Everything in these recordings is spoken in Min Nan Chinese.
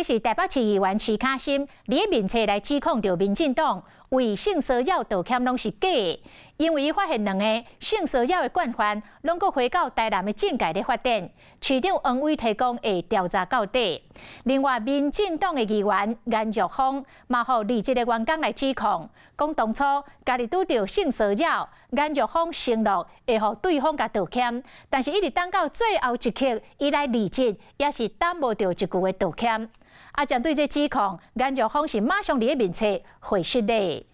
是台北市議員徐卡心佇面冊來指控著民進黨為性騷擾道歉攏是假的，因為伊發現兩个性騷擾的慣犯攏閣回到台南的政界咧發展，市長黃偉提講會調查到底。另外，民進黨的議員顏若芳嘛，予離職的員工來指控，講當初家己拄著性騷擾，顏若芳承諾會予對方共道歉，但是一直等到最後一刻，伊來離職，也是等無著一句的道歉。啊，針對這指控，顏若芳是馬上佇咧面冊回釋咧。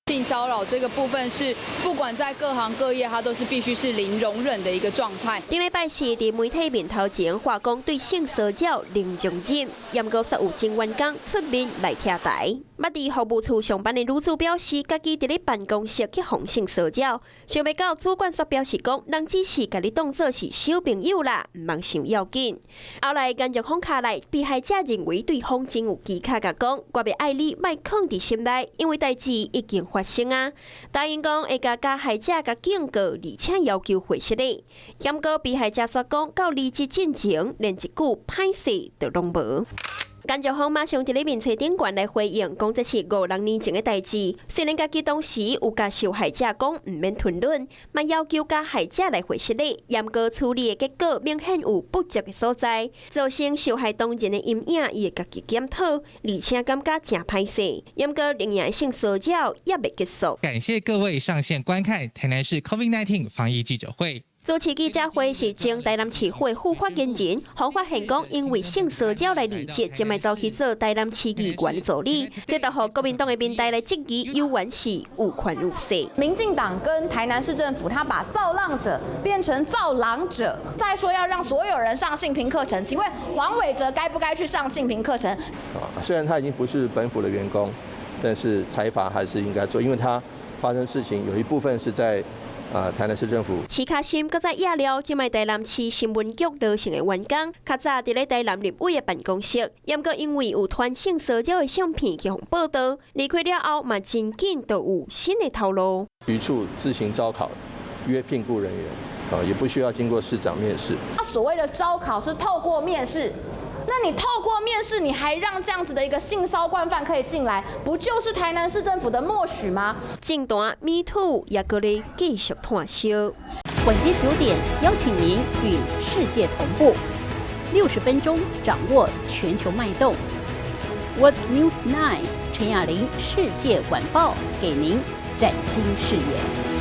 性騷擾這個部分是不管在各行各業，它都是必須是零容忍的一個狀態。頂禮拜四佇媒體面頭前話講對性騷擾零容忍，毋過煞有前員工出面來拆台。捌佇服務處上班的女子表示，家己佇咧辦公室去予性騷擾，想袂到主管煞表示講，人只是共你當做是小朋友啦，毋通傷要緊。後來顏若芳敲來，被害者認為對方真有技巧，共講我袂愛你，莫囥佇心內，因為代誌已經發生啊。答應講會共加害者共警告，而且要求回釋的。毋過被害者煞講到離職進前，連一句歹勢都攏無。顏若芳馬上佇咧面冊頂懸來回應，講這是五六年前的代誌。雖然家己當時有共受害者講毋免吞忍，嘛要求加害者來回釋理，毋過處理的結果明顯有不足的所在，造成受害當人的陰影，伊會家己檢討，而且感覺誠歹勢。毋過另外性騷擾猶未結束。感謝各位上線觀看台南市 COVID-19 防疫記者會。主持記者會是前台南市府副發言人，予發現講因為性騷擾來離職，這擺走去做台南市議員助理，這就予國民黨的民代來質疑，猶原是有權有勢。民進黨跟台南市政府，他把造浪者變成造狼者，再說要讓所有人上性平課程，請問黃偉哲該不該去上性平課程？啊，雖然他已經不是本府的員工，但是裁罰還是應該做，因為他發生事情有一部分是在啊，台南市政府。徐卡心閣再掖了，這擺台南市新聞局羅姓的員工，較早佇咧台南立委的辦公室，毋過因為有傳性騷擾的相片去予報導，離開了後嘛真緊就有新的頭路。局處自行招考約聘僱人員，啊，也不需要經過市長面試。他所謂的招考是透過面試。那你透過面試，你還讓這樣子的一個性騷慣犯可以進來，不就是台南市政府的默許嗎？政壇 Me Too 也閣咧繼續炭燒。晚間9點，邀請您與世界同步，60分鐘掌握全球脈動。World News 9 陳雅玲世界晚報，給您嶄新視野。